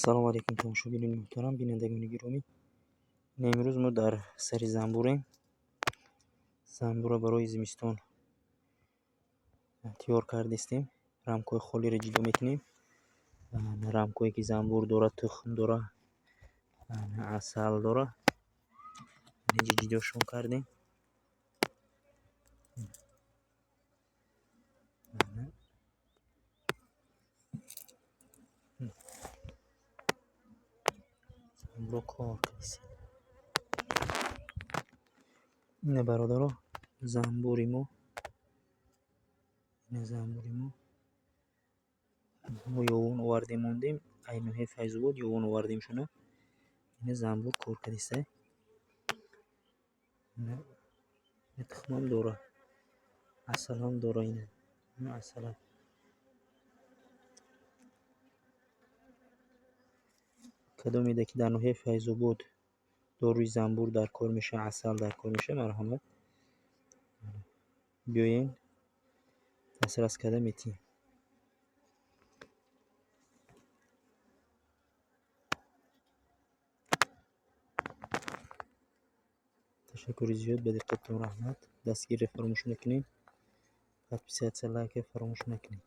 Салому алейкум, тамошобинони муҳтарам, бинандагони гиромӣ. Имрӯз мо дар сари занбурем. Занбурро барои зимистон тайёр кардистем. Рамкҳои холиро ҷудо мекунем. Рамкҳое ки занбур дорад, тухм дорад, асал дорад, инҷа ҷудошон кардем. Занбурро кор кардистем. Ина, бародаро, занбури мо, ина занбури мо. Мо ёвон овардем, мондем ай ноҳияи Файзобод ёвон овардем шуна. Ина занбур кор кардиста. Ина тухмам дора, асалам дора, ина асалам. Кадомеда ки дар ноҳияи Файзобод доруи занбур дар кор мешавад, асал дар кор мешавад, марҳамат, биёен, дастрас карда метиҳем. Ташаккури зиёд ба диққататон, раҳмат. Дастгирӣ фаромӯш накунед, подписаться, лайка фаромӯш накунед.